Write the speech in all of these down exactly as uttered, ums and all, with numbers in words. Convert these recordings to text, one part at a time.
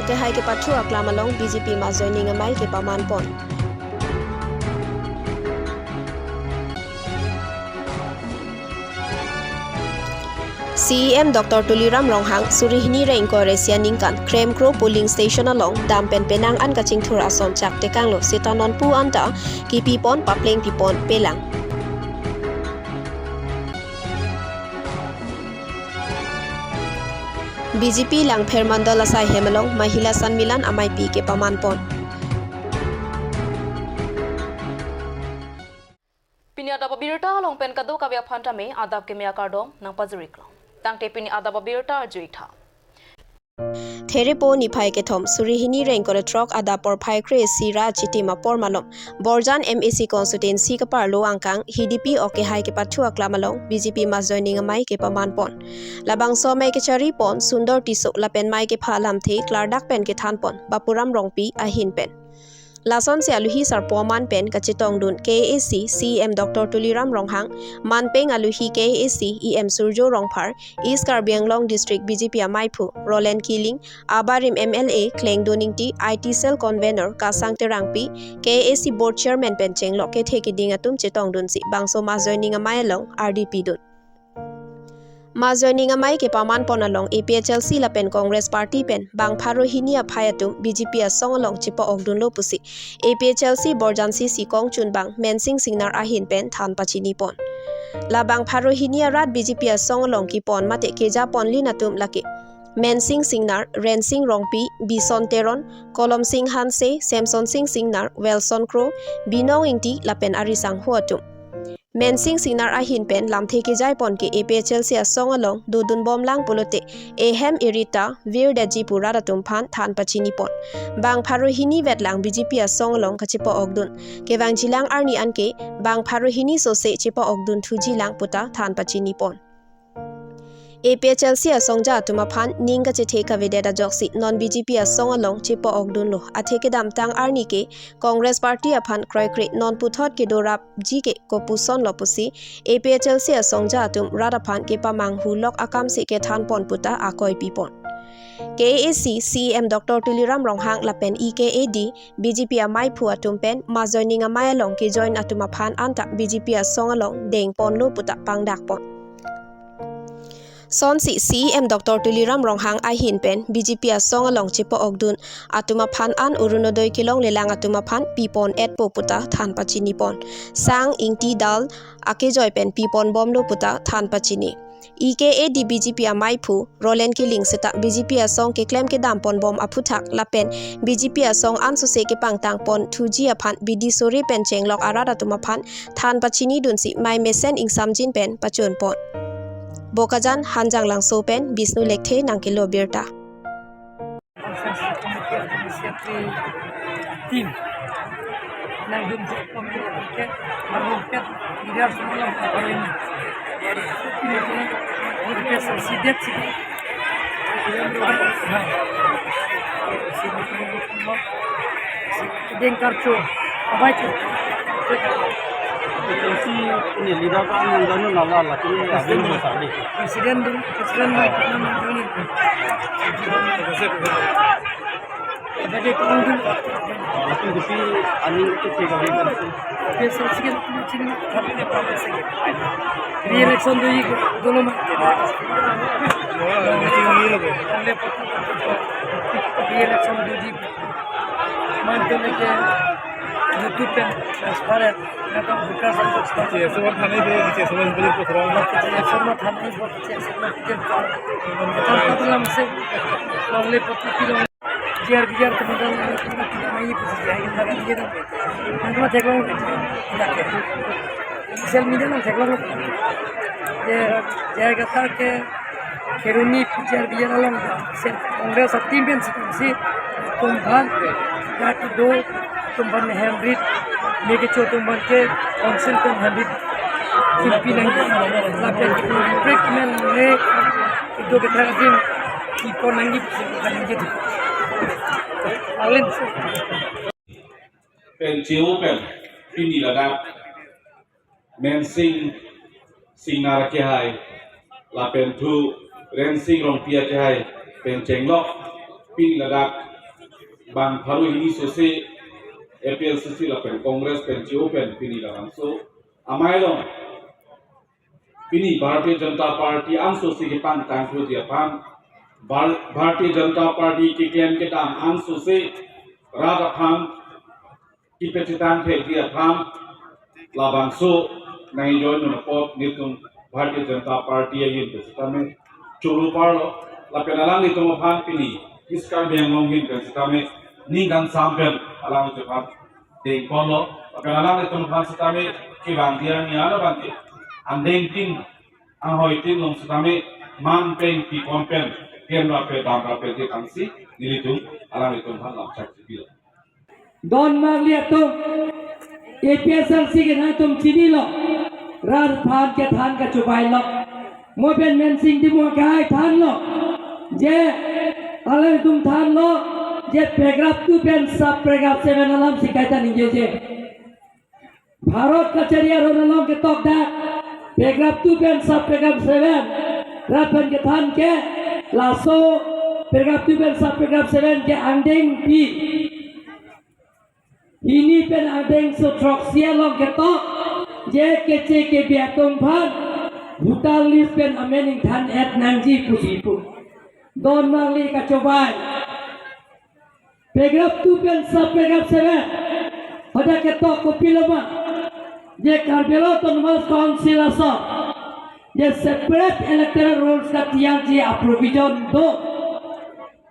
Kehai kepathu aklam along B J P mass joining amei kepaman pon. C E M Doctor Tuliram Ronghang suri hini ra ingkoi ra isi aningkan Kremkro polling station along dam pen penang an kachingthur ason chak tekanglo seta nonpu anta kipi pon papleng pi pon pelang. B J P Langpher Mandal asai hem along Mahila Sanmilan ameipi kepaman pon. Pini adap abirta along pen kadokave aphan tame adap keme akardom nangpajir-iklo. Tangte pini adap abirta arju-ik tha. Therepo niphai kethom suri hini ra ingkoi ra throk adap porphai kre-isi ra chitim apor malom Borjan M A C constituency kaparlo angkang Hidipi ok kehai kepathu aklam along B J P mass joining amei kepaman pon. Labangso amei kechari pon Sundor Tisso lapen mei kepha lamthe klardak pen kethan pon Bapuram Rongpi ahin pen. Lasonsi aluhi sarpo aman pen kachetongdun K A A C C E M Doctor Tuliram Ronghang, manpeng aluhi K A A C E M Surjo Rongphar, East Karbi Anglong District B J P ameiphu Roland Killing, abarim M L A Klengdon Ingti, I T cell convener Kasang Terangpi, K A A C board chairman pen chenglok kethe keding atum chetongdunsi bangso mass joining amei along ardi pidun. Mass joining amei kepaman pon along A P H L C lapen Congress party pen bang pharo hini aphai atum B J P asong along chepa-okdunlo pusi A P H L C Borjan C C kongchunbang Mensing Singnar ahin pen than pachini pon. Labang pharo hini arat B J P asong along kipon mate keja ponlin atum lake Mensing Singnar, Rensing Rongpi, Bison Teron, Kolom Sing Hanse, Samson Sing Singnar, Wilson Kro, Binong Ingti lapen arisangho atum. Mensing Singnar ahin pen lamthe kejai pon ke A P H L C asong along dodun bomlang pulote ehem irita virdetji pu rat atum aphan than pachini pon. Bang pharo hini vetlang B J P asong along kachepa-okdun. Kevangjilang arni anke bang pharo hini sose chepa-okdun thujilang puta than pachini pon. A P H L C asongja atum aphan ning kachethe kavedet ajoksi non B J P asong along chepa-okdunlo. Athe kedamtang arni ke Congress party aphan kroikre non puthot kedorapji ke kopusonlo pusi A P H L C asongja atum rat aphan kepamanghu lok akamsi kethan pon puta akoi pi pon. K A A C C E M Doctor Tuliram Ronghang lapen E K A D B J P ameiphu atum pen mass joining amei along kejoin atum aphan anta B J P asong along deng ponlo puta pangdak pon. Sonsi C E M Doctor Tuliram Ronghang ahin pen B J P asong along chepa-okdun atum aphan an Orunodoi kelonglelang atum aphan pipon etpo puta than pachini pon. Sang, ingti, dal akejoi pen pipon bomlo puta than pachini. E K A D B J P ameiphu Roland Killing seta B J P asong keklem kedam pon bom aphuthak lapen B J P asong ansose kepangtang pon thuji aphan bidi sore pen chenglok arat atum aphan than pachini dunsi mei mesen ingsamjin pen pachun pon. Bokajan, Hanjanglangso pen Bishnu Lekthe nangkelo birta. Team nangdun jepom ke marumket media semua orang ini. Ini ke sosidet sih. Dengkar cho, abai cho. Isi ini leader ko ang nang danu nala la kini abin mo sa di. President dun, president mo kita nang dun. Jadi kung dun. Lakin gusi aning itu tiga hari kan. Biasa sih kan sini. Re-election do ik dolo ma. Re-election do ik. Mantu leke YouTube pen transparent. Na to buka sa. Che, so thanai de, che, so beli ko throng. Che, so ma thanai bo, che, so ma thanai bo. Thanai bo lam se. Longle poti ki longle. Biar biar teman-teman kita mai itu sih, ya, kita kan kita. Nanti mah jago. Social media nang jago. Ya, jaga tak ke Kheroni P G R B R along, se Congress a team pen si, si tumphan, ya, ke do tumphan hemrit, me ke cho tumphan ke council pen hemrit, kimpi nang, lapen break men le, do ke thang din, ipo nang ip, nang gitu. Alin. Pen cheo pen, pini ladak, Mensing Singnar akehai, lapen thu Rensing Rongpi akehai pen chenglok, pini ladak Bang pharo hini sose A P H L C C lapen Congress pen che-o pen pini labangso amei along pini Bharatiya Janata Party ansose kepangtangthuji aphan, Bhar- Bharatiya Janata Party keklem kedam ansose rat aphan kepachetang thekji aphan labangso nangjoin non apot nelitum Bharatiya Janata Party ahin pen sitame choro parlo, lapen alanglitum aphan pini East Karbi Anglong ahin pen sitame ning kangsam pen alanglitum aphan dengponlo, lapen alanglitum aphan sitame kevang dia ni ala bangke andeng tin anghoi tin along sitame man peng pipon pen klem rape dam rape te tangsi nelitum alanglitum aphan lamchak chipilo. Don marli atum, A P H L C ke nangtum chinilo, rat aphan kethan kachobai lo. Mo pen Mensing Timung ke ai thanlo, je alangtum thanlo, je paragraph two pen sub paragraph seven alam si kaita ningjeje. Bharat kachari aron along ketok dak paragraph two pen sub paragraph seven rat pen kethan ke, laso paragraph two pen sub paragraph seven ke angdengpi hini pen angdengso throksi along ketok, je keche kebi atum aphan voter list pen amen ingthan-et nangji pusi pu. Don marli kachobai. Paragraph two pen sub paragraph seven hadak ketok kopilo ma, je Karbi Anglong Autonomous Council ason je separate electoral rolls katiyangji aprovision do.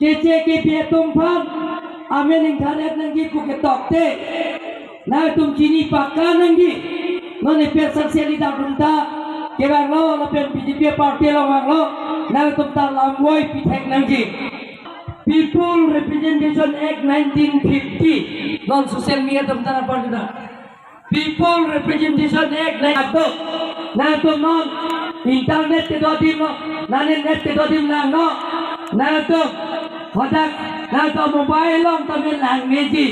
Keche kebi atum aphan amen ingthan-et nangji pu ketok te, nangtum chini pakka nangji. Non A P H L C alidang atum ta kevanglo lapen B J P party along vanglo, nangtum ta lamvoi pithek nangji. People Representation Act nineteen fifty, non social media atum ta nangpar juda. People Representation Act nangtum, nangtum non internet kedo adim lo, nangtum net kedo adim langno, nangtum hadak nangtum mobile along tame langmeji.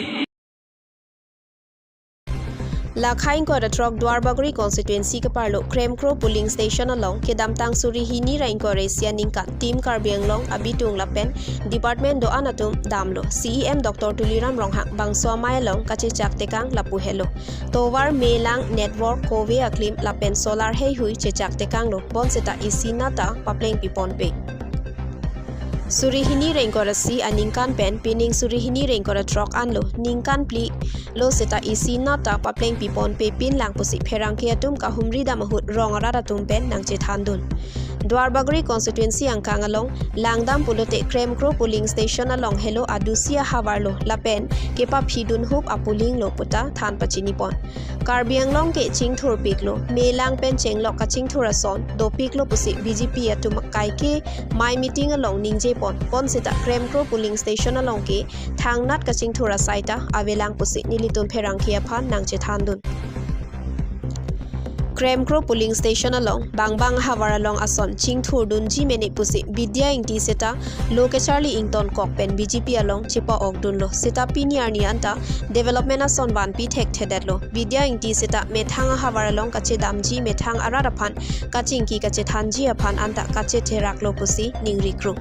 Lakhai ingkoi ra throk Duarbagori constituency keparlo Kremkro polling station along kedamtang suri hini ra ingkoi ra isi aningkan Team Karbi Anglong abitung lapen department do-an atum damlo. C E M Doctor Tuliram Ronghang bangso amei along kachechak tekang lapu helo. Tovar, melang, network, kove aklim lapen solar heihui chechak tekanglo, bonseta isi nata papleng piponpe. Suri hini ra ingkoi ra isi aningkan pen pining suri hini ra ingkoi ra throk anlo, ningkan phli lo seta isi nata papleng piponpe pinlang pusi pherangke atum kahumri dam ahut rong arat atum pen nangchethandun. Duarbagori constituency angkang along langdam pulote Kremkro polling station along helo adusi ahavarlo lapen kepaphidun hup apolling lo puta than pachinipon. Karbi Anglong ke chingthurpiklo, melang pen chenglok kachingthur ason dopiklo pusi B J P atum akai ke mei meeting along ningjepon, bonseta Kremkro polling station along ke thangnat kachingthur asai ta avelang pusi nelitum pherangke aphan nangchethandun. Kremkro polling station along bangbang havar along ason chingthurdunji mene pusi Bidya Ingti seta lo kecharli ingtonkok pen B J P along chepa-okdunlo, seta pini arni anta development ason vanpi thekthedetlo. Bidya Ingti seta methang ahavar along kachedamji methang arat aphan kachingki kachethanji aphan anta kachetheraklo pusi ningri krung.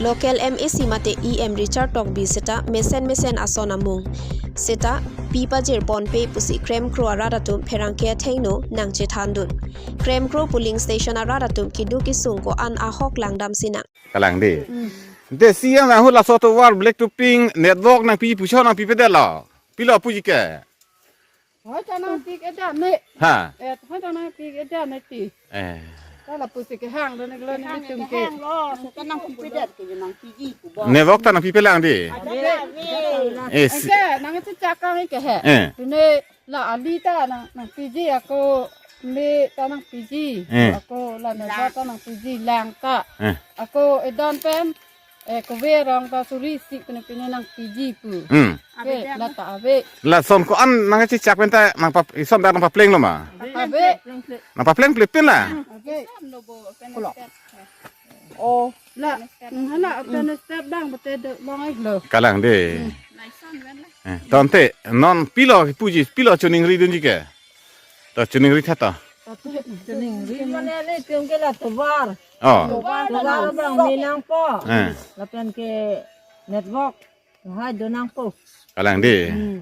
Local M A C mate E M Richard Tokbi seta mesen mesen ason amung seta pi pajirponpe pusi Kremkro arat atum pherangke athengno nangchethandun. Kremkro polling station arat atum keduk kesung ko-an ahok langdam sinang. Kalang de. De C E M ahut laso tovar black topping network nangpi pusi nangpipedetlo. Pilo puji ke. Hoi ta nangpi ke ja ne. Ha. Eh, hoi ta nangpi ke ja ne ti. Eh. Ta lapusi kehang do ne lo ne tum ke. Hang lo, so ta nangpipedet ke nangpiji pu bo. Network ta nangpipelang de. Ada. Eh, si- Eke, nangchechak kang ke he. Eh. Tune la ali ta nang, nangpiji ako me ta nangpiji. Eh. Ako la network ta nangpiji lang ta. Eh. Ako edon pen, eh, kove rong ta suri isi pine pine nangpiji pu. Hmm. Ke, la ta ave. Lason ko-an nangchechak pen ta nangpa, ison ta nangpaplenglo ma. Ave. Nangpapleng plepin la. Ave. Kulo. Oh, la, hala, pen step bang, bete de long ai lo. Kalang de. Eh, tangte, non pilo puji, pilo choningridunji ke. To choningri tha to. Choningri. Mane ne tum ke la tovar. Oh. Tovar bang melang po. Eh. Lapen ke Network. Hai donang po. Kalang dei. Hmm.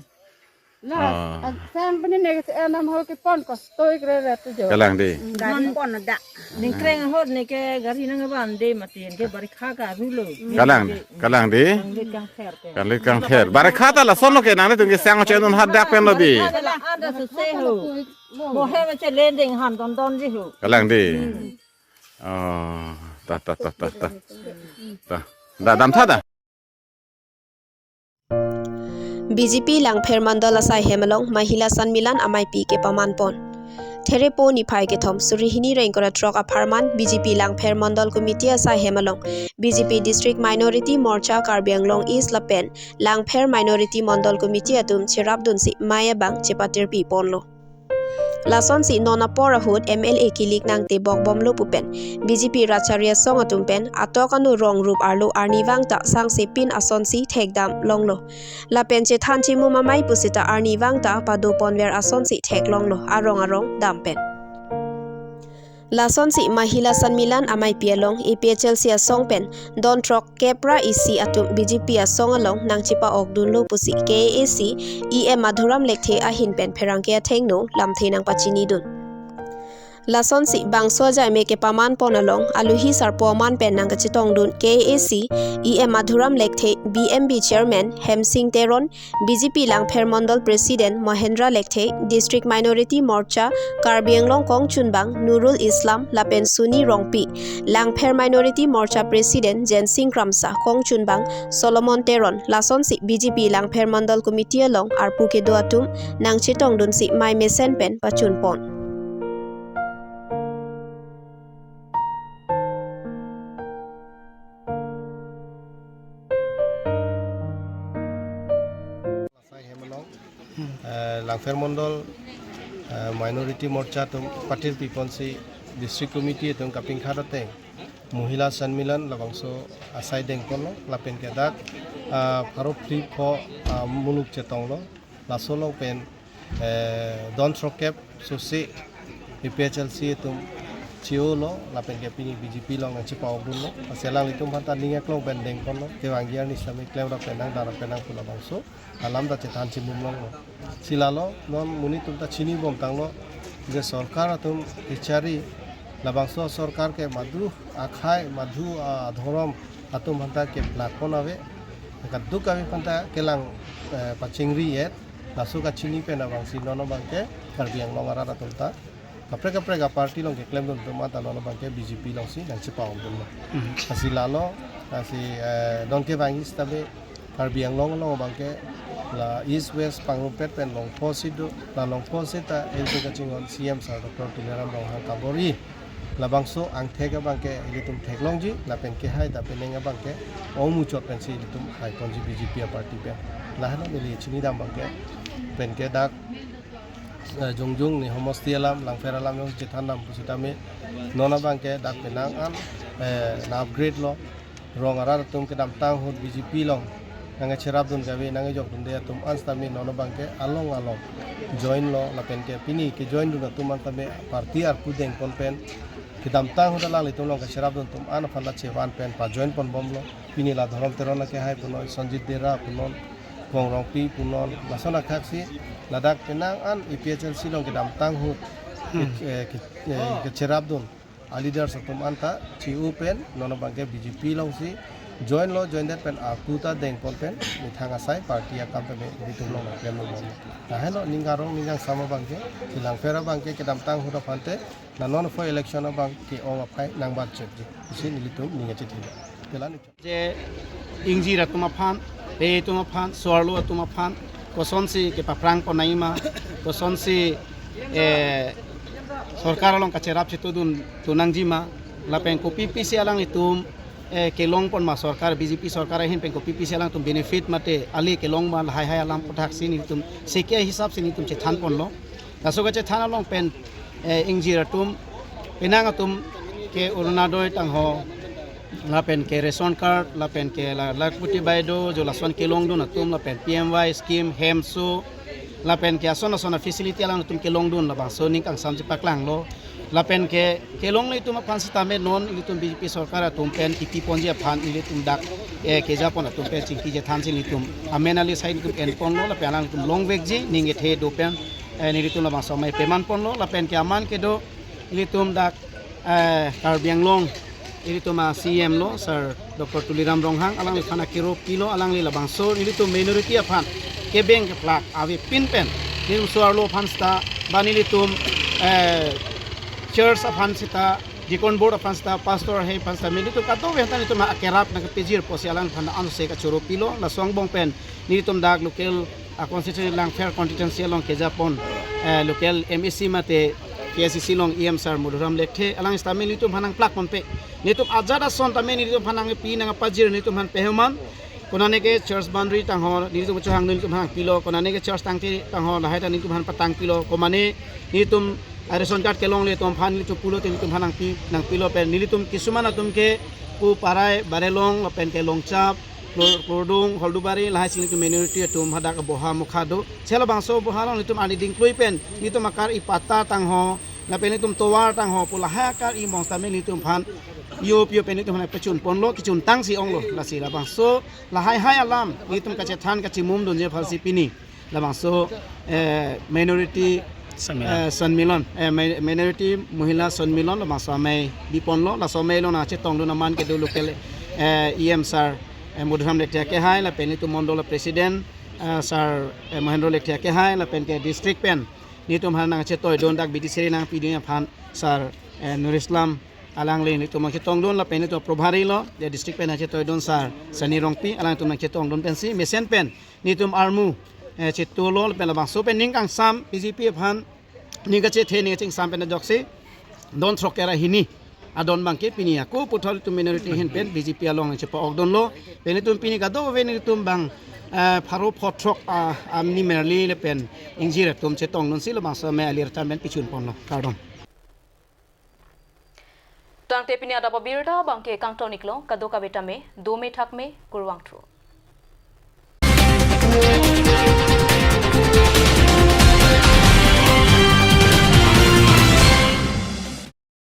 La, Ah. Sam pini ne ke anam ho ke pon ko stoi kre re tu jo. Kalang dei. Gari pon da. Ningkreng ahut ne ke gari nangkevan dei mati ke barikha ke aru lo. Kalang, kalang dei. Kanglit kangther ke. Kanglit kangther. Barikha ta lason lo ke nanglitum ke sang chenun hadak pen lo dei. Ada suse ho. Bohe ma che lending han don don ji ho. Kalang dei. Hmm. Oh, ta, ta, ta, ta, ta. Ta. Da, damtha da. B J P Langpher Mandal asai hem along Mahila Sanmilan ameipi kepaman pon. Therepo niphai kethom suri hini ra ingkoi ra throk apharman B J P Langpher Mandal Committee asai hem along B J P District Minority Morcha Karbi Anglong East lapen Langpher Minority Mandal Committee atum cherapdunsi mei abang chepatirpi ponlo. Lasonsi non apor ahut M L A kilik nangtebok bomlo pu pen B J P rachari asong atum pen atok anu rong rup arlo arnivang ta sangse pin asonsi thekdam longlo. Lapen chethan chimum amei pusita arnivang ta pado ponver asonsi theklonglo arong arong dam pen. Lasonsi Mahila Sanmilan ameipi along A P H L C asong pen don throkkep ra isi atum B J P asong along nangchepa-okdunlo pusi K A A C E M Madhuram Lekthe ahin pen pherangke athengno lamthe nangpachinidun. Lasonsi bangso ajaime kepaman pon along aluhi sarpo aman pen nangkachetongdun K A A C E M Madhuram Lekthe, B M B Chairman Hemsing Teron, B J P Langpher Mandal President Mahendra Lekthe, District Minority Morcha Karbi Anglong kongchunbang Nurul Islam lapen Suni Rongpi, Langpher Minority Morcha President Jensing Kramsa, kongchunbang Solomon Teron, lasonsi B J P Langpher Mandal Committee along arpu kedo atum nangchetongdunsi mei mesen pen pachun pon. Asai hem along, eh, Langpher Mandal, eh, Minority Morcha atum patirpi ponsi District Committee atum kapingkhat ateng Mahila Sanmilan labangso asai deng ponlo lapen ke dak, ah, pharo phli pho, ah, muluk chetonglo laso along pen, eh, don throkkep suse A P H L C atum che-olo lapen ke pini B J P along nangchepa-okdunlo. Lasi alanglitum aphanta ning aklong pen deng ponlo. Kevangji arni sitame klem ra penang, dara penang pu labangso alam ta chethan chimum longlo. Si lalo non monit atum ta chinibom tanglo je sorkar atum kechari, labangso sorkar ke madhu akhei, madhu adhorom atum aphanta keplak pon ave. Kadokave aphanta kelang, eh, pachingri-et. Laso kachini pen abangsi non abangke Karbi Anglong arat atum ta kaprek kaprek aparty along keklemdun atum anta non abangke B J P alongsi nangchepa-okdunlo. Hmm. Lasi lalo, lasi, eh, non kevangji sitame Karbi Anglong along abangke la East West pangrumpet pen longpo si do, la longpo seta ilitum kachinghon C M sir Doctor Tuliram Ronghang kabor-i. Labangso angthek abangke ilitum theklongji, lapen kehai ta penang abangke ong muchot pensi ilitum hai ponji B J P aparty pen. Lahelo neli chinidam abangke pen ke dak, eh, jongjong ne homosti alam, Langpher alam jong chethandam pusitame non abangke dak penang an, eh, na-upgrade lo. Rong arat atum kedamtang ahut B J P along nangcherapdun kave, nangkejokdunde atum an sitame non abangke along along join lo lapen ke pini kejoindun atum an sitame party arpu deng pon pen kedamtang ahut alanglitum along kacherapdun atum an aphan la chevan pen pajoin ponbomlo. Pini la Dhorom Teron akehai punon, Sanjit Dera punon, Kong Rongpi punon, lason athaksi ladak penang an A P H L C along kedamtang ahut ke, eh, ke, eh, kecherapdun a-leaders atum anta che-o pen non abangke B J P alongsi join lo, join det pen arpu ta deng pon pen methang asai party akam pen ilitum along nangklem lo. Lahelo ning arong ning angsam abangke, si Langpher abangke kedamtang ahut aphante la non apho election abangke ong aphai nangbat chepji pusi nelitum ning kachethe. Telan. Je ingjir atum aphan, pe atum aphan, so-arlo atum aphan kosonsi kepaphrang pon nangji ma, kosonsi, eh, sorkar along kacherap chetongdun, dun nangji ma, lapen kopi pisi alanglitum, eh, kelong pon ma sorkar, B J P sorkar ahin pen kopi pisi alangtum benefit mate ale kelong ma, lahai hai alam aphuthaksi nelitum seke hisapsi nelitum chethan ponlo. Laso kachethan along pen, eh, ingjir atum, penang atum ke Orunodoi tangho, lapen ke ration card, lapen ke la, lakhpati bai do, jo lason kelongdun atum, lapen P M Y scheme, hemso, lapen ke ason ason a-facility alangtum kelongdun, labangso ning kangsam chepaklanglo. Lapen ke kelongle atum aphan sitame non ilitum B J P sorkar atum pen kipi ponji aphan ilitum dak, eh, kejapon atum pen chingki chethansi ilitum amen ali sai ilitum enponlo lapen alanglitum longvekji ning kethe do pen, eh, nelitum labangso amei pemanponlo lapen ke aman kedo ilitum dak, eh, Karbi Anglong ilitum a-C E M lo Sir Doctor Tuliram Ronghang, alangliphan akero pilo, alangli labangso nelitum minority aphan kebeng keplak avepin pen nelitum so-arlo aphan sita ba nelitum, eh, church aphan sita, deacon board aphan sita, pastor hai aphan sita, nelitum kadokave aphan ta nelitum akerap nangkepajir pusi alangliphan anse kachoro pilo. Laso angbong pen nelitum dak local a-constituency Langpher constituency along kejapon, eh, local M A C mate K A C C along E M Sir Madhuram Lekthe, alang sitame nelitum aphan nangplak ponpe. Nelitum ajat ason tame nelitum aphan nangpi nangpajir nelitum aphan pehoman. Konane ke church boundary tangho nelitum chohang nelitum aphan pilo, konane ke church tangte tangho lahai ta nelitum aphan patang pilo, komane nelitum, ah, ration card kelongle atum aphan nelitum pulote nelitum aphan nangpi nangpilo pen nelitum kisuman atum ke pu Parai, Barelong lapen ke Longchap, Klor-, Klordung, Holdubari lahai si nelitum minority atum hadak aboha mukha do. Chelo bangso aboha along nelitum arni dingklui pen nelitum akar-i patta tangho lapen nelitum tovar tangho pu lahai akar-i mong sitame nelitum aphan yo yo pen nelitum aphan pachun ponlo, kichun tangsi onglo. Lasi labangso lahai hai alam nelitum kachethan kachimum dunji aphansi pini labangso, eh, minority, Sanmilan. Eh, Sanmilan, eh, mi-, minority Mohila Sanmilan labangso amei biponlo. Laso amei along nangchetongdun aman kedo local, eh, E M Sir, eh, Madhuram Lekthe akehai lapen nelitum mondol president, eh, Sir, eh, Mohendro Lekthe akehai lapen ke district pen nelitum aphan nangchetoidun dak B D C ri nangpidun aphan Sir, eh, Nur Islam alangli nelitum nangchetongdun lapen nelitum probhari lo, ya district pen nangchetoidun Sir Sani Rongpi, alangtum nangchetongdun pensi mesen pen nelitum armu, eh, chetolo lapen labangso pen ning kangsam B J P aphan ning kachethe ning kachingsam pen ajoksi don throk kera hini adon abangke pini ako puthot nelitum minority ahin pen B J P along nangchepa-okdunlo. Pen nelitum pini kadokave nelitum bang, eh, pharo phothrok, ah, amni merli lapen ingjir atum chetongdunsi labangso amei alir tam pen pichun ponlo. Kardom. Tangte pini adap abirta abangke kangton-iklo, kadokave tame dome thakme, kurvangthu.